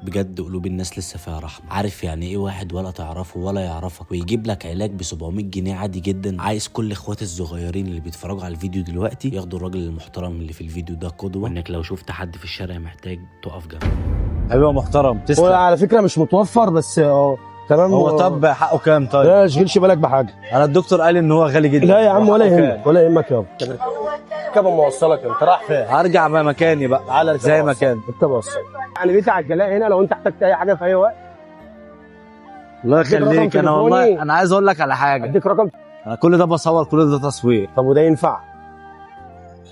بجد قلوب الناس لسه فيها رحمه. عارف يعني ايه واحد ولا تعرفه ولا يعرفك ويجيب لك علاج ب 700 جنيه عادي جدا؟ عايز كل اخواتي الصغيرين اللي بيتفرجوا على الفيديو دلوقتي ياخدوا الراجل المحترم اللي في الفيديو ده قدوه، وانك لو شفت حد في الشارع محتاج تقف جنبه. حبيبي يا محترم، هو تسلم. على فكرة مش متوفر بس تمام. هو طب حقه كام طيب؟ لا تشغلش بالك بحاجة. انا الدكتور قال ان هو غالي جدا. لا يا عم هو ولا حقه يهمك كام؟ ولا يهمك يابا. اركب اما اوصلك، انت رايح فين؟ هرجع بقى مكاني بقى. تعالى اركب زي ما أوصلك. كان. اركب اوصلك. يعني بيتي على الجلاء هنا، لو انت احتجت اي حاجة في اي وقت. الله أديك رقم يخليك. انا والله تليفوني. انا عايز اقول لك على حاجة. اديك رقم. انا كل ده بصور، كل ده تصوير. طب وده ينفع؟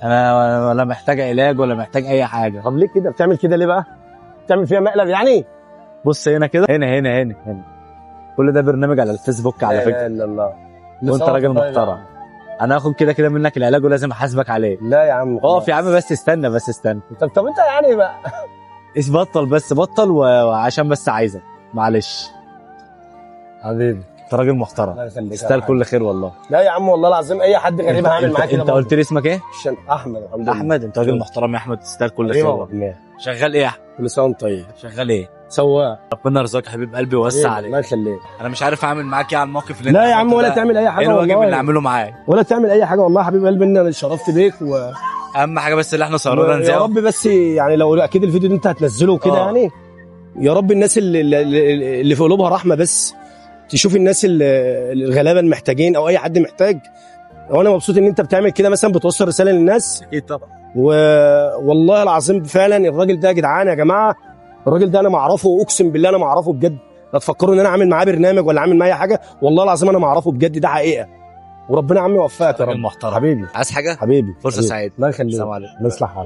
انا ولا محتاج علاج ولا محتاج اي حاجة. طب ليه كده بتعمل كده ليه بقى؟ بتعمل فيها مقلب يعني؟ بص هنا كده، هنا هنا هنا هنا، كل ده برنامج على الفيسبوك على لا فكرة. اله الا الله. وانت راجل محترم. انا هاخد كده كده منك العلاج ولازم احاسبك عليه. لا يا عم اقف يا عم بس، استنى بس استنى. طب انت يعني بقى ايش بطل بس بطل، وعشان بس عايزك معلش. حبيبي انت راجل محترم، الله يخليك. تستاهل كل خير والله. لا يا عم والله العظيم اي حد غريب هعمل معاه كده. انت قلت لي اسمك ايه؟ احمد. الحمد لله. احمد. انت راجل محترم يا احمد، تستاهل كل حبيبي خير يا والله. أبو حميد. شغال ايه يا احمد؟ كل سنة وانت طيب. شغال ايه؟ سواق. ربنا يرزقك يا حبيب قلبي ويوسع عليك. الله يخليك. انا مش عارف اعمل معاك ايه على الموقف اللي انت لا يا عم عملته ولا ده. تعمل اي حاجة ايه الواجب اللي والله. اعمله معاك؟ ولا تعمل اي حاجة والله يا حبيب قلبي، ان انا اتشرفت بيك اهم حاجة بس اللي احنا صورناه يا نزاهة. رب بس يعني لو اكيد الفيديو ده انت هتنزله كده يعني يا رب الناس اللي في قلوبها رحمه بس تشوف الناس الغلابة المحتاجين او اي حد محتاج. وانا مبسوط ان انت بتعمل كده، مثلا بتوصل رسالة للناس. اكيد طبعا. والله العظيم فعلا الراجل ده يا جدعان يا جماعة، الراجل ده انا ما اعرفه، اقسم بالله انا ما اعرفه بجد. لا تفكروا ان انا عامل معاه برنامج ولا عامل معاه اي حاجة، والله العظيم انا ما اعرفه بجد، ده حقيقة. وربنا يا عم يوفقك يا راجل رب. محترم. حبيبي عايز حاجة؟ حبيبي فرصة حبيبي. سعيدة. الله يخليك. السلام عليكم. الله يصلح حالك.